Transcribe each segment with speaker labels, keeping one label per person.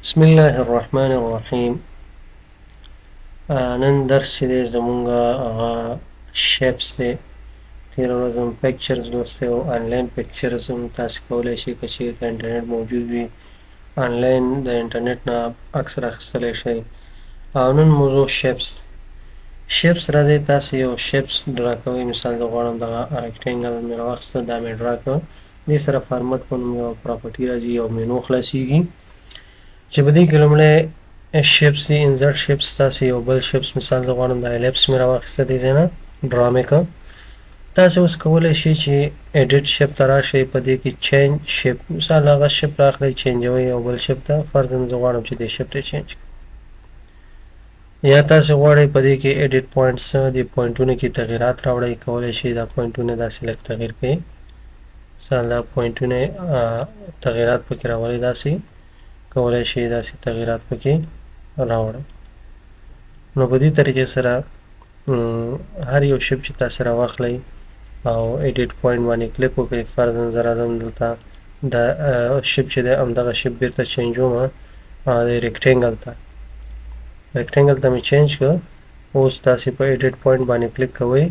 Speaker 1: بسم الله الرحمن الرحیم. نن درس چې دی زمونږ هغه shapes دی. تېره ورځ هم pictures لوستی او آنلاین pictures هم تاسې کولی شئ، که چېرته انټرنیټ موجود وي، آنلاین د انټرنیټ نه عکس راخیستلی شئ. او نن موضوع shapes دی. shapes راځئ، تاسې یو shapes draw کوئ. مثال زه غواړم دغه rectangle مې راواخیسته، دا مې draw کړ. دې سره فارمټ په نوم یوه property راځي، یو مینو خلاصیږي چې په دې کې لومړی shapes دي، insert shapes. تاسې یو بل shapes، مثال زه غواړم دا ellipse مې راواخیسته، دې ځای نه draw مې کړ. تاسې اوس کولی شئ چې edit shape ته راشئ، په دې کې change shape، مثال هغه shape راخلئ، چینجوئ یو بل shape ته. فرضاً زه غواړم چې دې shape ته change کړم. یا تاسې غواړئ په دې کې edit points، دې پوینټونو کې تغیرات راوړئ، کولی شئ دا پوینټونه داسې لږ تغییر کړئ. مثال دا پوینټونه تغیرات پکې راولئ، داسې کولی شئ داسې تغیرات پکې راوړئ. نو په دې طریقې سره هر یو shape چې تاسې راواخلئ او edit point باندې کلیک وکړئ، فرضاً زه راځم دلته دا shape چې دی همدغه shape بیرته چینجوم د rectangle ته، rectangle ته مې change کړ. اوس تاسې په edit point باندې کلیک کوئ،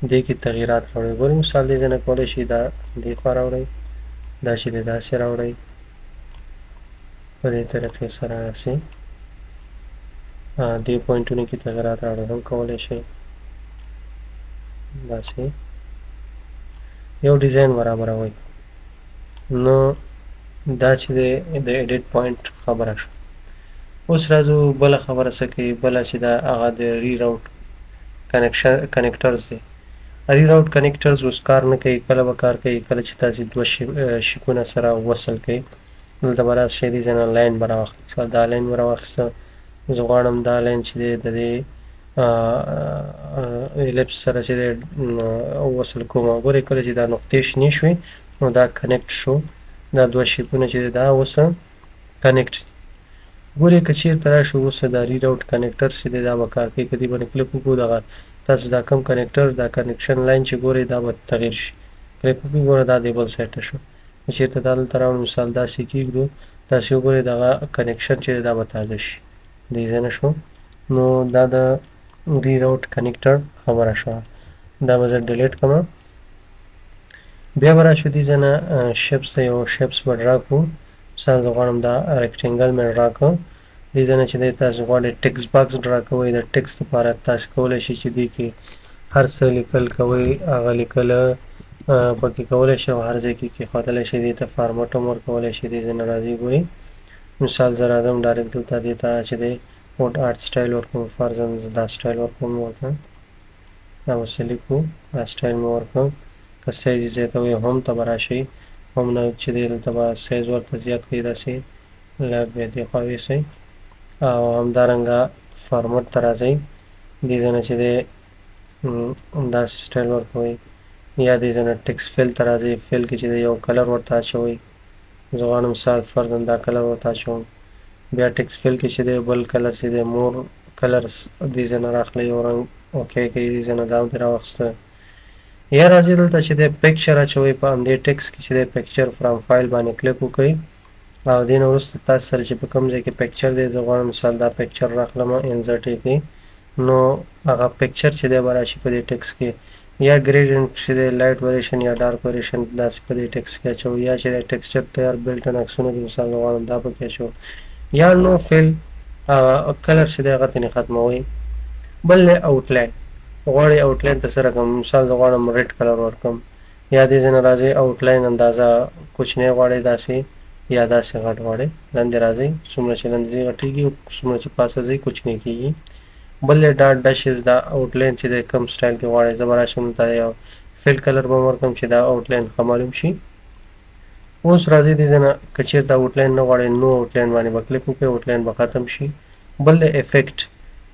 Speaker 1: دې کې تغیرات راوړئ. ګورئ، مثال دې ځای نه کولی شئ دا دې خوا راوړئ، دا چې دی داسې راوړئ، په دې طریقې سره داسې دې پوینټونو کې تغیرات راوړئ هم کولی شئ. داسې یو ډیزاین برابروئ. نو دا چې دی د edit point خبره شوه. اوس راځو بله خبره څه کوي؟ بله چې ده هغه د reroute connection connectors دی. reroute connectors اوس کار نه کوي. کله به کار کوي؟ کله چې تاسې دوه shape ونه سره وصل کړئ. دلته به راشئ، دې ځای نه line به راواخلئ. مثال دا line مې راواخیسته، زه غواړم دا line چې دی د دې ellipse سره چې دی وصل کوم. ګورئ، کله چې دا نقطې شنې شوې نو دا connect شو. دا دوه shape ونه چې دی دا اوس connect دي. ګورئ، که چېرته راشو، اوس دا reroute connector چې دی دا به کار کوي. که دې باندې کلیک وکړو، دغه تاسو دا کوم connector، دا connection line چې ګورئ دا به تغییر شي. کلیک وکړو، ګوره دا دی بل سایډ ته شو. که چېرته دا دلته راوړو، مثال داسې کېږدو، تاسې وګورئ دغه connection چې دی دا به تازه شي، دې ځای نه شو. نو دا د reroute connector خبره شوه، دا به زه delete کړم. بیا به راشو دې ځای نه shapes ته، یو shapes به draw کړو. مثال زه غواړم دا rectangle مې draw کړ. دې ځای نه چې دی تاسې غواړئ text box draw کوئ. د text لپاره تاسې کولی شئ چې دې کې هر څه لیکل کوئ، هغه لیکل پکې کولی شئ او هر ځای کې کېښودلی شئ. دې ته فارمټ هم ورکولی شئ. دې ځای نه راځئ، ګورئ، مثال زه راځم direct دلته دې ته چې دی word art style ورکوم. فرضاً زه دا سټایل ورکوم ورته، دا به څه لیکو، دا سټایل مې ورکړ. که سایز یې زیاتوئ هم ته به راشئ، هم نه چې دی دلته به سایز ورته زیات کړئ، داسې لږ بیا دې خوا ویسئ. او همدارنګه فارمټ ته راځئ، دې ځای نه چې دی همداسې سټایل ورکوئ. یا دې ځای نه text fill ته راځئ، fill کې چې دی یو color ورته اچوئ. زه غواړم مثال فرضاً دا color ورته اچوم. بیا text fill کې چې دی بل color چې دی، more colors، دې ځای نه راخلئ، یو رنګ okay کوي. دې ځای نه دا دې راواخیسته. یا راځئ دلته چې دی picture اچوئ. په همدې ټیکس کې چې دی picture from file باندې کلیک وکړئ او دې نه وروسته تاسو سره چې په کوم ځای کې picture دی، زه غواړم مثال دا picture راخلم، insert یې کړئ، نو هغه picture چې دی به راشي په دې ټیکس کې. یا gradient چې دی، light version یا dark version داسې په دې ټیکس کې اچوئ. یا چې دی texture تیار built in عکسونه دي، مثال زه غواړم دا پکې اچوم. یا no fill، هغه color چې دی هغه ترې ختموئ. بل دی outline. غواړئ outline ته څه رقم، مثال زه غواړم red color ورکړم. یا دې ځای نه راځئ، outline اندازه کوچنی غواړئ داسې یا داسې غټ غواړئ، لاندې راځئ، څومره چې لاندې ځي غټېږي او څومره چې پاسه ځي کوچنی کېږي. بل دی dot dashes. دا outline چې دی کوم سټایل کې غواړئ. زه به راشم دلته یو fill color به ورکړم چې دا outline ښه معلوم شي. اوس راځئ دې ځای نه که چېرته outline نه غواړئ، no outline باندې به کلیک وکړئ، outline به ختم شي. بل دی effect.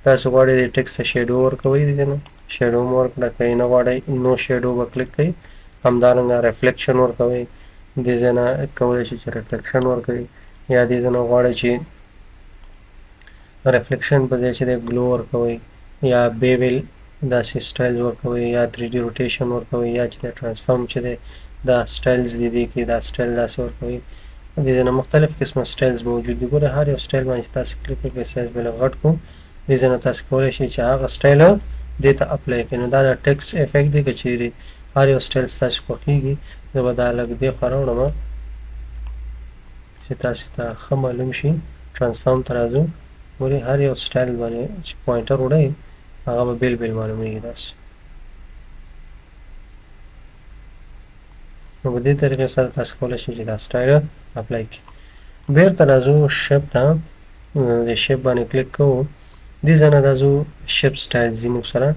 Speaker 1: تاسو غواړئ دې ټیکس ته shadow ورکوئ، دې ځای نه shadow مو ورکړه. که یې نه غواړئ، no shadow به کلیک کړئ. همدارنګه reflection ورکوئ، دې ځای نه کولی شئ چې reflection ورکوئ. یا دې ځای نه غواړئ چې reflection په ځای چې دی glow ورکوئ، یا bevel داسې styles ورکوئ، یا 3D rotation ورکوئ، یا چې د transform چې دی دا styles دي، دې کې دا سټایل داسې ورکوئ. دې ځای نه مختلف قسمه styles موجود دي. ګوره هر یو سټایل باندې چې تاسې کلیک وکړئ، سایز به لږ غټ کړو. دې ځای نه تاسې کولی شئ چې هغه سټایل دې ته apply کړئ. نو دا د text effect دی. که چیرې هر یو سټایل ستاسې خوښېږي، زه به دا لږ دې خوا راوړم چې تاسې ته ښه معلوم شي. transform ته راځو. ګورئ هر یو سټایل باندې چې pointer وړئ هغه به بېل بېل معلومیږي داسې. نو په دې طریقې سره تاسو کولی شئ چې دا style apply کړئ. بیرته راځو shape ته، د shape باندې کلیک کوو. دې ځای نه راځو shape style ځي موږ سره.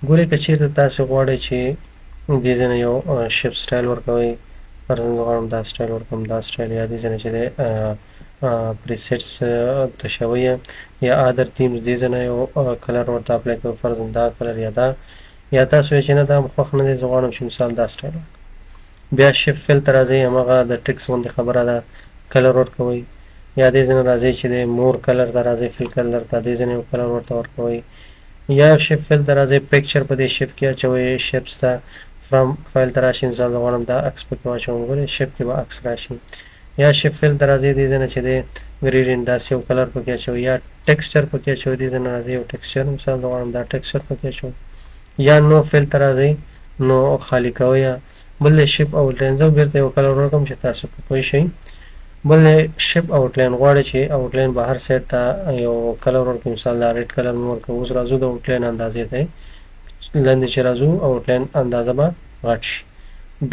Speaker 1: ګورئ که چیرته تاسې غواړئ چې دې ځای نه یو shape style ورکوئ، فرضاً زه غواړم دا سټایل ورکړم، دا سټایل، یا دې ځای نه چې دی presets تشوئ یا other themes، دې ځای نه یو color ورته apply کوئ، فرضاً دا color یا دا، یا تاسو وایئ چې نه دا مې خوښ نه دی، زه غواړم چې مثال دا سټایل ورکړم. بیا shape fill ته راځئ، هماغه د ټیکس غوندې خبره ده، color ورکوئ. یا دې ځای نه راځئ چې دی more color ته راځئ، fill color ته، دې ځای نه یو color ورته ورکوئ. یا shape fill ته راځئ، picture په دې shape کې اچوئ، shapes ته from file ته راشئ، مثال زه غواړم دا عکس پکې واچوم، ګورئ shape کې به عکس راشي. یا shape fill ته راځئ، دې ځای نه چې دی gradient داسې یو color پکې اچوئ، یا texture پکې اچوئ، دې ځای نه راځئ یو texture، مثال زه غواړم دا texture پکې اچوم. یا no fill ته راځئ، نو خالي کوئ. بل دی shape outline، زه بېرته یو color ورکړم چې تاسو په پوه شئ. بل دی shape outline، غواړئ چې outline بهر side ته یو color ورکړئ، مثال دا red color مې ورکړ. اوس راځو د outline اندازې ته، لاندې چې راځو outline اندازه به غټ شي.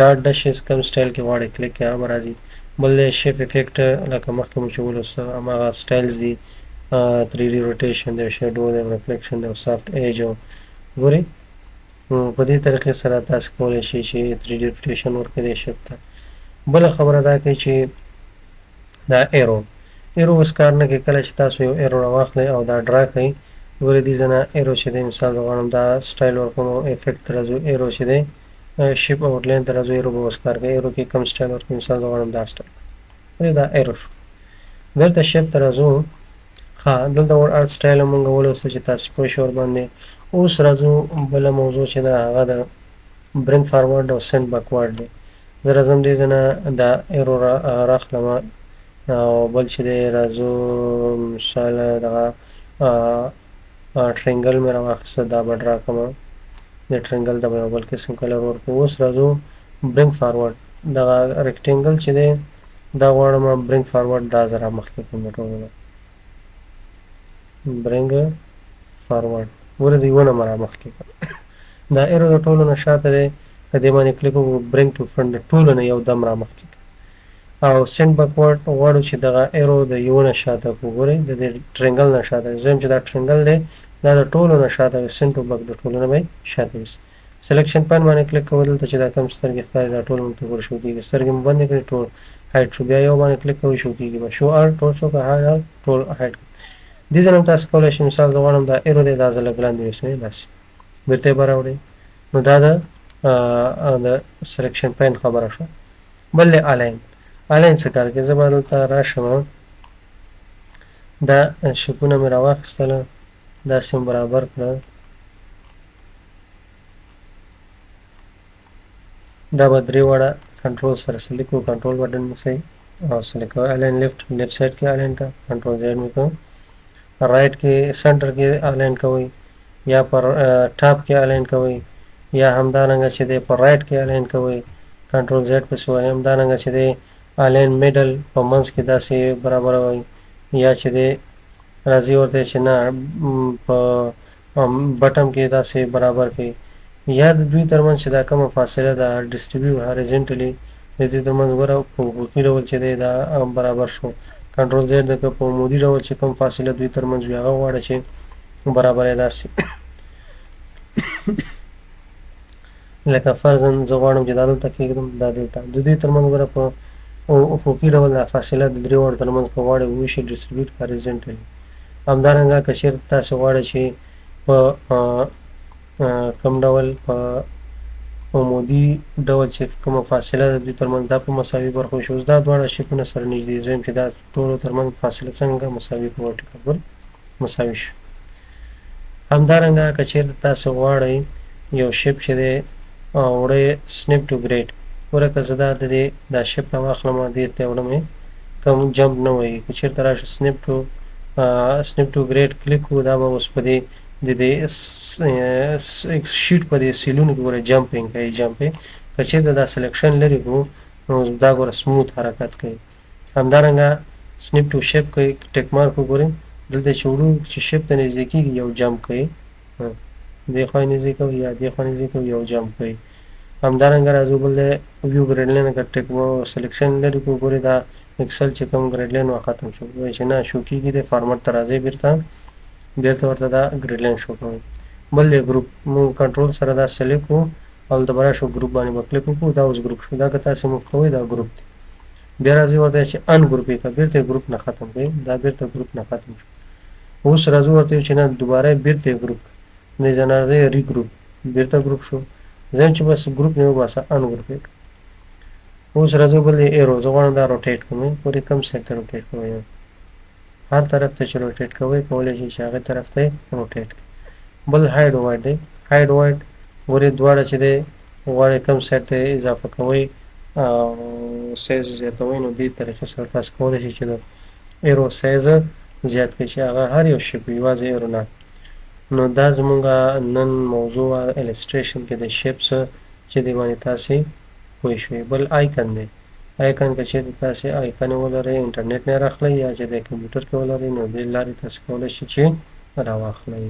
Speaker 1: dot dashes کوم سټایل کې غواړئ کلیک کړئ، هغه به راځي. بل دی shape effect، لکه مخکې مو چې ولوسته هماغه styles دي، 3D rotation دی، shadow دی، reflection دی، soft edge. ګورئ په دې طریقې سره تاسو کولی شئ چې 3D rotation ورکړئ دې shape ته. بله خبره دا کوي چې دا arrow اوس کار نه کوي. کله چې تاسو یو arrow راواخلئ او دا draw کړئ، ګورئ دې ځای نه arrow چې دی، مثال زه غواړم دا سټایل ورکړم، effect ته راځو، arrow چې دی shape outline ته راځو، arrow به اوس کار کوي. arrow کې کوم سټایل ورکړم، مثال زه غواړم دا سټایل، ګورئ دا arrow شو. بېرته shape ته راځو. ښه، دلته ور art style هم مونږ ولوستو چې تاسو پوه شئ ورباندې. اوس راځو بله موضوع چې ده هغه د bring forward او send backward دی. زه راځم دې ځای نه دا arrow راخلم او بل چې دی راځو مثال دغه triangle مې راواخیسته، دا به draw کړم. دې triangle ته به یو بل قسم color ورکړو. اوس راځو bring forward، دغه rectangle چې دی دا غواړم bring forward، دا زه رامخکې کړم د ټولو نه. bring forward، ګوره د یوه نه مې رامخکې کړ. دا arrow د ټولو نه شاته دی، که دې باندې کلیک وکړو bring to front د ټولو نه یو دم رامخکې کړ. او send backward غواړو چې دغه arrow د یو نه شاته کړو. ګورئ د دې triangle نه شاته دی، زه وایم چې دا triangle دی دا د ټولو نه شاته وي، send to back د ټولو نه به یې شاته وي. selection pane باندې کلیک کوو، دلته چې دا کوم سترګې ښکاري دا ټول موږ ته ګوره show کېږي. سترګې مو بندې کړې ټول hide شو. بیا یو باندې کلیک کوئ show کېږي به، show all ټول شو که hide all ټول hide کړو. دې ځای هم تاسو کولی شئ، مثال زه غواړم دا arrow دی دا زه لږ لاندې یوسم، داسې بېرته یې به راوړئ. نو دا د selection pane خبره شوه. بل دی align. align څه کار کوي؟ زه به دلته راشم، دا shape ونه مې راواخیستله، داسې مې برابر کړه، دا به درې واړه کنټرول سره select کړو، control button نیسئ او select کوئ. align left، left side کې align کړه، control Z مې کړو. right کې center کې align کوئ، یا پر top کې align کوئ، یا همدارنګه چې دی پر right کې align کوئ، control Z پسې وهئ. همدارنګه چې دی align middle په منځ کې داسې برابروئ، یا چې دی راځي ورته چې نه په bottom کې داسې برابر کړئ، یا د دوی ترمنځ چې دا کومه فاصله ده distribute horizontally د دې ترمنځ ګوره په افقي ډول چې دی دا برابر شو. control Z د که په عمودي ډول چې کوم فاصله دوی ترمنځ وي هغه غواړي چې برابر یې داسې. لکه فرضاً زه غواړم چې دا دلته کېږدم، دا دلته د دوی ترمنځ ګوره په افقي ډول دا فاصله د درې واړو ترمنځ که غواړئ وویشي distribute horizontally. همدارنګه که چېرته تاسې غواړئ چې په کوم ډول په عمودي ډول چې کومه فاصله ده دوی ترمنځ دا په مساوي برخو شي. اوس دا دواړه shape ونه سره نږدې، زه وایم چې دا ټولو ترمنځ فاصله څنګه مساوي په vertical ګور مساوي شي. همدارنګه که چېرته تاسې غواړئ یو shape چې دی وړئ snap to grid، ګوره که زه دا د دې دا shape راواخلم دې ته وړم یې، کوم jump نه وهي. که چېرته راشو snap to grid کلیک کړو، دا به اوس په دې د دې sheet په دې cell ونو کې ګوره jumping کوي، jumping. که چېرته دا selection لرې کړو نو دا ګوره smooth حرکت کوي. همدارنګه snap to shape کوي، tick mark وګورئ، دلته چې وړو چې shape ته نږدې کېږي یو jump کوي، دې خوا نږدې کوي یا دې خوا نږدې کوي یو jump کوي. همدارنګه راځو بل دی view grid line، که tick selection لرې کړو ګورئ دا Excel چې کوم grid line و ختم شو، وایي چې نه شو کېږي دی، فارمټ ته راځئ، بیرته ورته دا grid line show کوي. بل دی group، موږ کنټرول سره دا select کړو او دلته به راشو group باندې به کلیک وکړو، دا اوس group شو. دا که تاسې move کوئ دا group دی. بیا راځئ ورته چې ungroup یې کړه، بیرته یې group نه ختم کړئ، دا بیرته group نه ختم شو. اوس راځو ورته چې نه دوباره یې بیرته یې group کړه، دې ځای نه راځئ regroup، بیرته group شو. زه چې بس group نه وباسه ungroup یې کړه. اوس راځو بل دی arrow، زه غواړم دا rotate کړم، پورې کوم side ته rotate کوئ، هر طرف ته چې rotate کوئ کولی شئ چې هغې طرف ته یې rotate کړئ. بل hide wide دی، hide wide ګورئ دواړه چې دی غواړئ کوم side ته یې اضافه کوئ او سایز زیاتوئ، نو دې طریقې سره تاسو کولی شئ چې د arrow size زیات کړئ چې هغه هر یو shape وي، یوازې arrow نه. نو دا زمونږ نن موضوع وه illustration کې د shapes چې دې باندې تاسې پوه شوئ. بل icon دی، icon که چېرته تاسې icon ولرئ انټرنیټ نه راخلئ یا چې د کمپیوټر کې ولرئ، نو دې لارې تاسې کولی شئ چې راواخلئ.